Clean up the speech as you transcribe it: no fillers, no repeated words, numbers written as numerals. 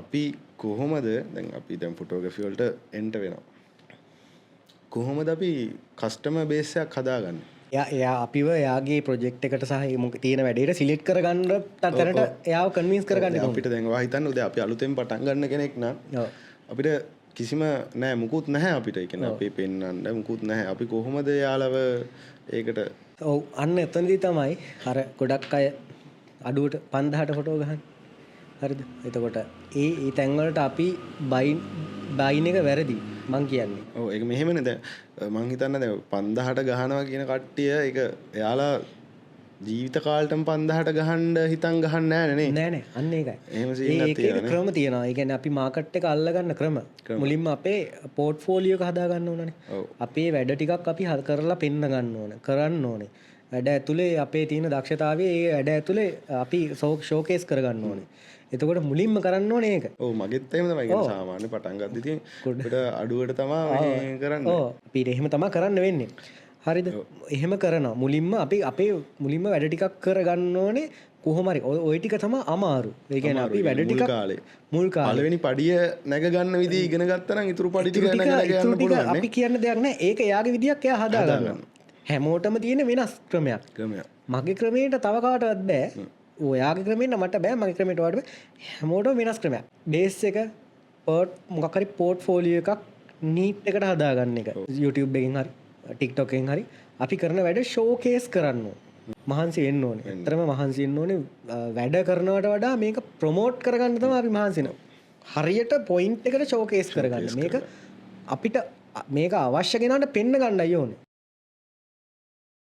අපි කොහොමද දැන් අපි දැන් ෆොටෝග්‍රැෆි වලට එන්ටර් වෙනවා. කොහොමද අපි කස්ටමර් බේස් එකක් හදාගන්නේ? එයා එයා අපිව එයාගේ ප්‍රොජෙක්ට් එකට සහ ඒ මොක තියෙන වැඩේට සිලෙක්ට් කරගන්න තැනට එයාව කන්වින්ස් කරගන්න කොහොමද? අපිට දැන් ඔයා හිතන්න උදේ අපි අලුතෙන් පටන් ගන්න කෙනෙක් නම් අපිට කිසිම නෑ, මුකුත් නැහැ අපිට. ඒ කියන්නේ අපි පෙන්වන්න මුකුත් නැහැ. අපි කොහොමද එයාලව ඒකට? ඔව්, අන්න එතනදී තමයි අර ගොඩක් අය අඩුවට 5000ට ෆොටෝ ගහන්නේ. හරිද? එතකොට ඒ ඒ තැන් වලට අපි බයින් බයින් එක වැරදි මං කියන්නේ. ඔව්, ඒක මෙහෙමනේ. දැන් මං හිතන්නේ දැන් 5000ට ගහනවා කියන කට්ටිය ඒක එයාලා ජීවිත කාලෙටම 5000ට ගහන්න හිතන් ගහන්නේ නෑනේ නේ. නෑ නෑ, අන්න ඒකයි. එහෙම සීන් එකක් ඒක තියෙනවානේ. ක්‍රම තියෙනවා. ඒ කියන්නේ අපි මාකට් එක අල්ලගන්න ක්‍රම. මුලින්ම අපේ පෝට්ෆෝලියෝ එක හදා ගන්න ඕනනේ. අපේ වැඩ ටිකක් අපි කරලා පෙන්න ගන්න ඕන. කරන්න ඕනේ. වැඩ ඇතුලේ අපේ තියෙන දක්ෂතාවය ඒ වැඩ ඇතුලේ අපි ෂෝකේස් කරගන්න ඕනේ. එතකොට මුලින්ම කරන්න ඕනේ ඒක. ඔව්, මගෙත් එහෙම තමයි. කියන්නේ සාමාන්‍ය පටන් ගද්දි ඉතින් අපිට අඩුවට තමයි මේ කරන්නේ. ඔව්, අපිට එහෙම තමයි කරන්න වෙන්නේ. හරිද? එහෙම කරනවා. මුලින්ම අපි අපේ මුලින්ම වැඩ ටිකක් කරගන්න ඕනේ කොහොම හරි. ඔය ටික තමයි අමාරු. ඒ කියන්නේ අපි වැඩ මුල් ටිකක් කාලේ. මුල් කාලේ. පළවෙනි පඩිය නැග ගන්න විදිහ ඉගෙන ගත්තා නම් ඉතුරු පඩි ටික ඉතුරු නැග නැග ටික යන්න ඉතුරු ටික පුළුවන් නේ. අපි කියන්න දෙයක් නෑ. ඒක එයාගේ විදියක් එයා හදා ගන්නවා. හැමෝටම තියෙන වෙනස් ක්‍රමයක්. ක්‍රමයක්. මගේ ක්‍රමයට තව කාටවත් බෑ. ඔයාගේ ක්‍රමයට මට බෑ, මගේ ක්‍රමයට ඔයාට බෑ. හැමෝටම වෙනස් ක්‍රමයක්. බේස් එක මොකක් හරි පෝට්ෆෝලියෝ එකක් නීට් එකට හදාගන්න එක. YouTube එකෙන් හරි TikTok එකෙන් හරි අපි කරන වැඩ ෂෝකේස් කරන්න ඕනේ. මහන්සි වෙන්න ඕනේ. ඇත්තටම මහන්සි වෙන්න ඕනේ. වැඩ කරනවට වඩා මේක ප්‍රොමෝට් කරගන්න තමයි අපි මහන්සි වෙන්නේ. හරියට පොයින්ට් එකට ෂෝකේස් කරගන්න. මේක අපිට මේක අවශ්‍ය කෙනාට පෙන්න ගන්නයි ඕනේ.